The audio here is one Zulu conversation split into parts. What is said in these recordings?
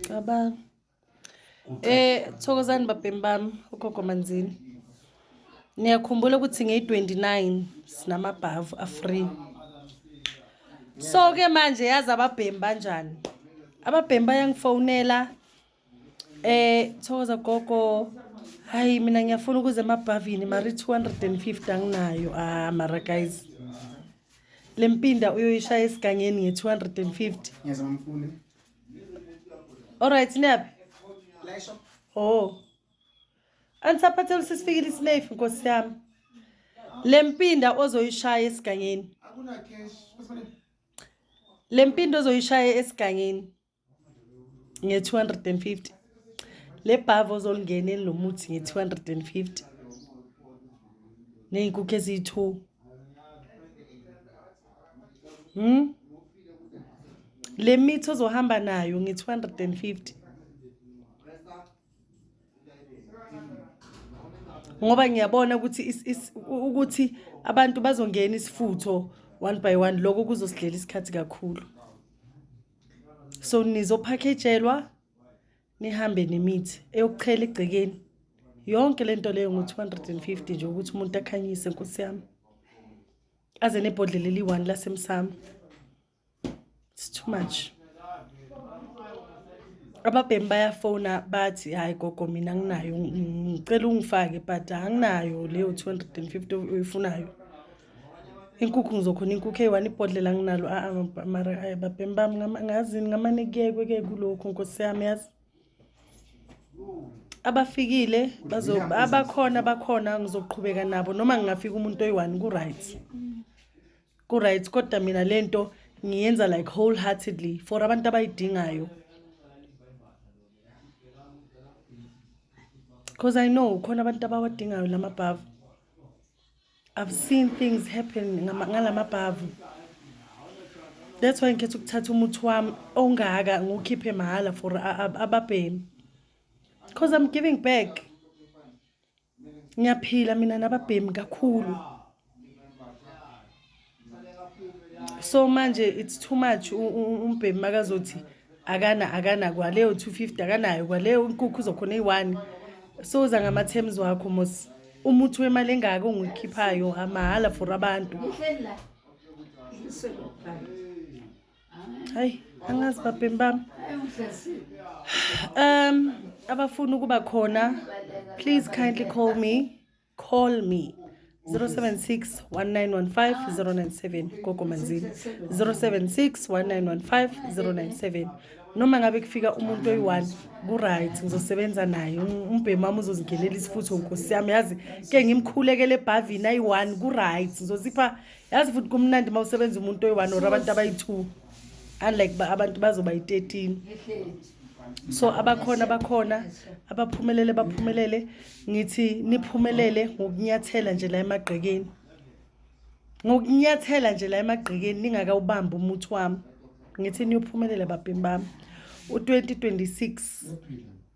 Cabanga. Thokozani babhemi bami, ugogo Manzini. Niyakhumbula ukuthi ngeyi-29 sinamabhavu a-free. So ke manje yazi ababhemi banjani? Ababhemi bayangifonela thokoza gogo. Hayi mina ngiyafuna ukuza emabhavini mara i-250 anginayo. Ah mara guys. Le mpinda uyoyishaya esigangeni nge-250. Ngiyazama mfuni. Alright, niyaphi? La eshop. Oh. Anisaphathela sisifikile isinefu nkosi yami. Le mpinda ozoyishaya esigangeni. Akuna cash. Kufanele Le mpinda ozoyishaya esigangeni nge-250. Le bhavu ozolingeneni lo muthi nge-250. Ney'nkukhu eziyi-2. Le mithi ozohamba nayo nge-250. Ngoba ngiyabona ukuthi ukuthi abantu bazongena isifutho one by one, lokho kuzosidlela isikhathi kakhulu. So nizopackagelwa nihambe nemithi eyokuchela egcekeni. Yonke lento leyo ngo-250 nje ukuthi umuntu akhanyise nkosi yami. Aze nebhodlela eli-1 lasemsamo. It's too much. Ababhemi bayafona bathi hayi gogo mina anginayo, ngicela ungifake but anginayo leyo 250 oyifunayo. Inkukhu ngizokhona inkukhu eyi-1, ibhodlela anginalo. Mara hayi babhemi bami ngazini ngamane kuyekwe ke kulokhu nkosi yami yazi. Abafikile bazo abakhona bakhona ngizoqhubeka nabo noma ngingafika umuntu oyi-1 ku right. Ku right kodwa mina lento ngiyenza like wholeheartedly for abantu abayidingayo. Because I know khona abantu abawadingayo lamabhavu. I've seen things happen ngalamabhavu. That's why ngikhetha ukuthatha umuthi wami ongaka ngiwukhiphe mahhala for ababhemi. Because I'm giving back. Ngiyaphila mina nababhemi kakhulu. So manje it's too much umbhemi makazothi akana kwaleyo 250 akanayo kwaleyo inkukhu uzokhona eyi-1. So uza ngama terms wakho mos. Umuthi wemali engaka ongikhiphayo mahhala for abantu. Hayi angazi babhemi bami. Abafuna ukuba khona please kindly call me. Call me 076 1915 097 Gogo Manzini 076 1915 097. Noma ngabe kufika umuntu oyi-1 ku right ngizosebenza naye. Umbhemi wami uzozingenela isifutho nkosi yami yazi ke ngimkhulekele ebhavini ayi-1 ku right ngizozipha yazi futhi kumnandi mawusebenza umuntu oyi-1 or abantu abayi-2 unlike abantu bazoba yi-13. So abakhona bakhona abaphumelele baphumelele ngithi niphumelele ngokunyathela nje la emagqekeni. Ngokunyathela nje la emagqekeni ningakawubambi umuthi wami. Ngithi niyophumelela babhemi bami. U-2026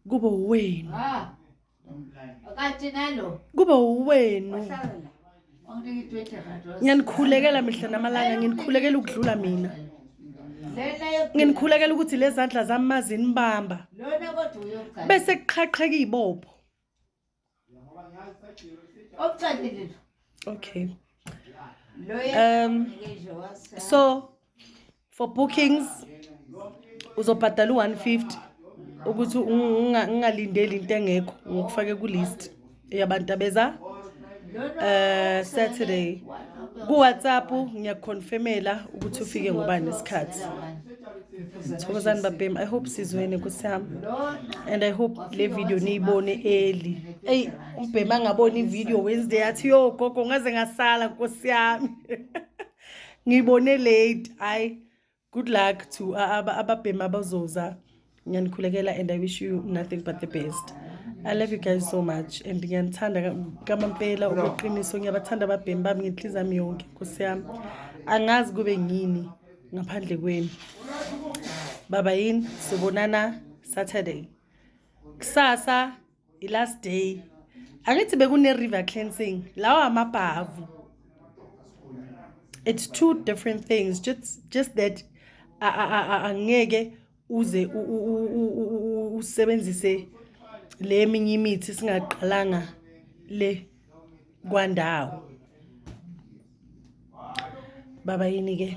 kube wenu. Kanti nalo Kube wenu. Ngiyanikhulekela mihla namalanga, nginikhulekela ukudlula mina. Nginikhulekela ukuthi lezi zandla zami mazinibamba. Bese kuqhaqheka izibopho. Okay. So for bookings uzobhadala u-150 ukuthi ungalindeli into engekho ngokufake ku list yabantu abeza Saturday. Ku WhatsApp ngiyakuconfirmela ukuthi ufike ngobani isikhathi. Thokozani babhemi, I hope sizwene nkosi yami. And I hope le video niyibone early. Ey umbhemi angabona i-video Wednesday athi yo gogo ngaze ngasala nkosi yami. Ngibone late. Ay good luck to ababhemi abazoza. Ngiyanikhulekela and I wish you nothing but the best. I love you guys so much and ngiyanithanda kamampela okweqiniso. Ngiyabathanda ababhemi bami ngenhliziyo yami yonke nkosi yami. Angazi kube ngini ngaphandle kwenu. Baba yini sibonana Saturday. Kusasa i last day. Angithi bekune river cleansing lawa amabhavu. It's two different things. Just that angeke Uze usebenzise le eminye imithi singaqalanga le kwandawo. Baba yini ke?